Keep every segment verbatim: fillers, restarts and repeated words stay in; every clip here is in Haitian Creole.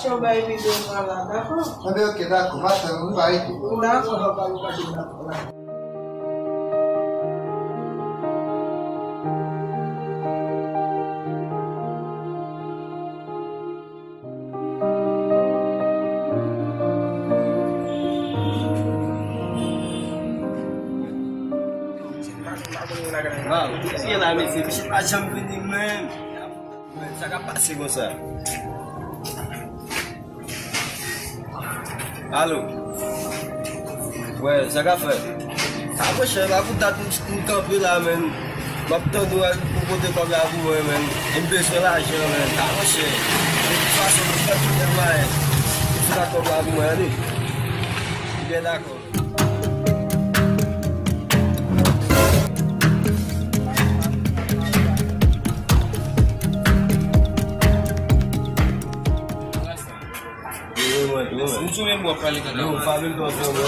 Yon bay videyo mwen la, dakò? Anben, ok, dakò. M ap tann ou, pa rete. Dakò. Waw, kisa la, mesye? Pitit pa janm vini menm. Sa k ap pase konsa? Alo? Wè, sa k ap fèt? A, monchè, la pou dat m, m kanpe la, menn. M ap tande w pou pote kòb la pou mwen, menn. E m bezwen lajan, menn. A, monchè, de tout fason, m ap fè tout lè m mayen. Pou pote kòb la pou mwen, tande. M byen dakò. Yo, mwen, yo, mwen. Ou sou menm bò pale kaka. Yo, pa menm bò, frè, mwen.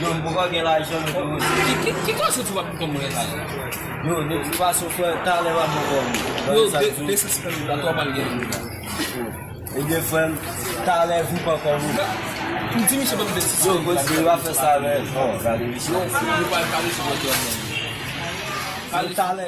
Yo, m poko gen lajan, men tou. Ki, ki, ki kote ou pa poko gen lajan? Yo, de tout fason, frè, talè m ap pran kòb. Yo, de, de san senkant mil la, kòman l gen la? Ebyen, frè m, talè vi pa kòb ou. M di misye ban m de san senkant mil. Yo, gwo, yo pa fè sa, men. Bon, gade misye. Yo, yo pa kale sou kòb la. Talè, talè.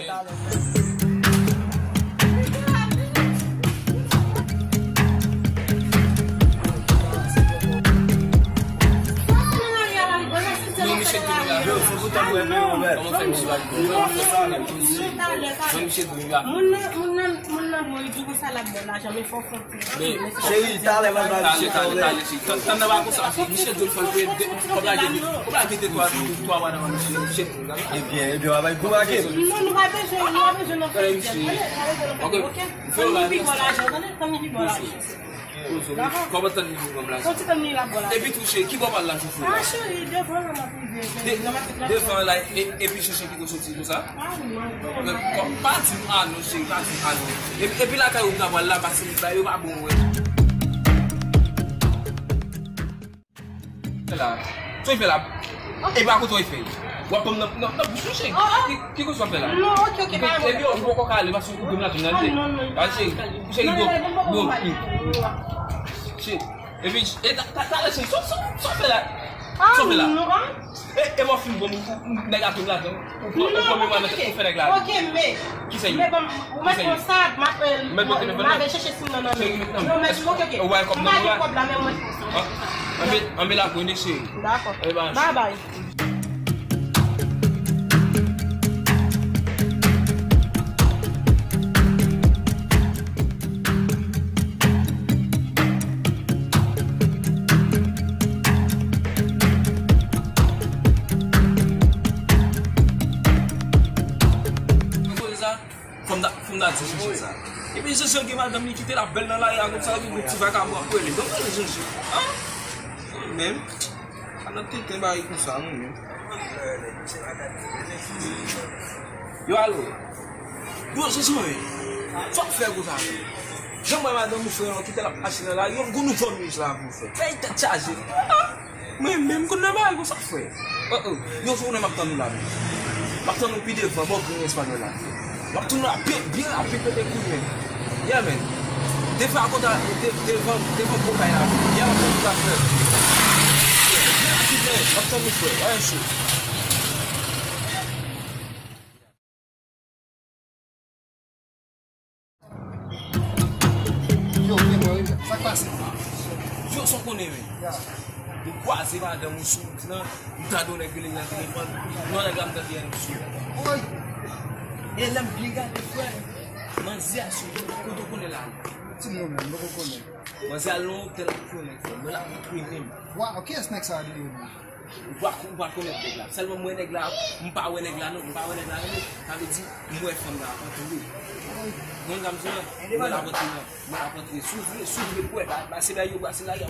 Non, misye di la. Yo, se pou tande mwen, men. Kòman fè misye pa di sa? Non, misye di la. Moun nan, moun nan, moun nan dwe di konsa l ap bon lajan, men fò fè. Men, cheri, talè m ap ba misye kòb la. Talè, talè, talè, cheri. Tann, tann nan pa konsa, cheri. Misye di l fè l peye de, kòb la gen, kòb la gen de twa, twa mwa nan men misye. Misye di la. Ebyen, ebyen, w ap bay gwo pake. Non, nou pa bezwen, nou pa bezwen nan fè. Ok. Tann nou pi bon lajan, tande? Tann nou pi bon lajan. Kòman tann li pou pran plas? Epi tou, cheri, ki bò pral la, chofè? Ah, cheri, devan la, m ap rive. De-, devan la, e-, epi chèche ki kote soti konsa? Ah, non. Pa di m ah non, cheri, pa di m ah non. Epi, epi lakay ou ta pral la, pase li ba yo pa bon, wè. Fè la. Sa w fè la? E pa kote w fè. W ap pran nan, nan, nan bouch ou, cheri. Ki, ki kote w fè la? Non, ok, ok, pa yon pwoblèm. Epi ou poko ka ale, paske ou koupe m la, tou nan de. Ah, non, non. Ah, cheri, cheri, non, non, non, non, non. Cheri, epi, e ta, ta, ta, cheri, sa, sa, sa w fè la? Ah, sa w fè la? Non, ah. E, e mwen fin bon, nèg la tou la, ou pran, ou pran memwa nan tèt, ou fè nèg la. Ok, men. Kisa ye? Men bon, ou mèt pran sa, m ap, m ap chèche sim nan nan men. Non, men, ok, ok. Ou bay kòb nan men la? M pa gen kòb la, men ou mèt pran sa. Anbe, anbe la konnen, cheri. Dakò. Bye bye. Fò m ta, fò m ta di Jeje sa. Epi Jeje gen madanm li kite l ap bèl nan lari a konsa, epi gon ti vakabon ap rele. Donk rele Jeje. An? Menm. A nan tenten bagay konsa, mwen menm. Yo, alo. Yo, Jeje, men. Sa w ap fè konsa, men? Jan m wè madanm ou frè an kite l ap mache nan lari, yon gon nouvo miz la pou w fè. Fè tèt chaje. An? Mwen menm, konn nan bagay konsa, frè. Oh, oh. Yon jounen m ap tann ou la, men. M ap tann ou pi devan, bò grenn espanyòl la. M ap tann ou la byen, byen rapid, pete koul, men. Yeah, men. Devan, de-, devan, devan gwo kay la. Yeah, m ap tann ou la, frè. Byen rapid, men. M ap tann ou, frè. Wè, chou. Yo, men mwen, sa k pase? Yo, sa w konnen, men. M kwaze madanm ou sou wout lan, m tande yon nèg rele nan telefòn. Non, nèg la, m tande yon sou. Oy! E lè m byen gade, frè, manzè a sou wout, kote w konnen l ale? Di m non, men, m poko konnen. Manzè al nan otèl pou konnen, frè, men l ap ri menm. Waw, kiyès nèg sa a li ye menm? Ou pa, ou pa konnen nèg la. Sèlman m wè nèg la, m pa wè nèg la non, m pa wè nèg la non. Sa vle di, m wè fanm nan ap antre. Konn sa m di w lan? M wè l ap antre nan, m wè l ap antre. Si w vle, si w vle pou wè, ba, ba, se la yo, ba, se la yo.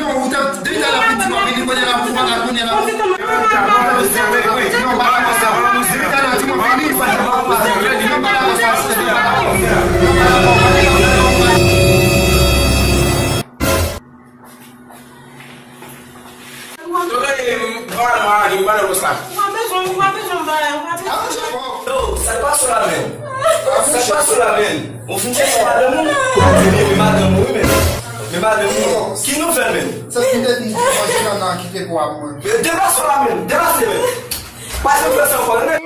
Non, ou te, depi talè w ap di m ap vini, kounye a la, ou pa la, kounye a la. Non, pa la konsa. Depi talè w di m ap vini, ou pa la konsa. Non, pa la konsa. Tande, m pa nan mari, m pa nan konsa. Ou pa bezwen, ou pa bezwen m bagay, ou pa bezwen. Yo, sa k pase la menm? Sa k pase la menm? Ou fin chèche madanm ou? Men, men madanm ou, wi, men. Men madanm ou. Ki nouvèl, men? Se ki te di, manje nan nan kite pou ap mwen. Men deplase la menm, deplase, men. Pase fè sa ankò, men.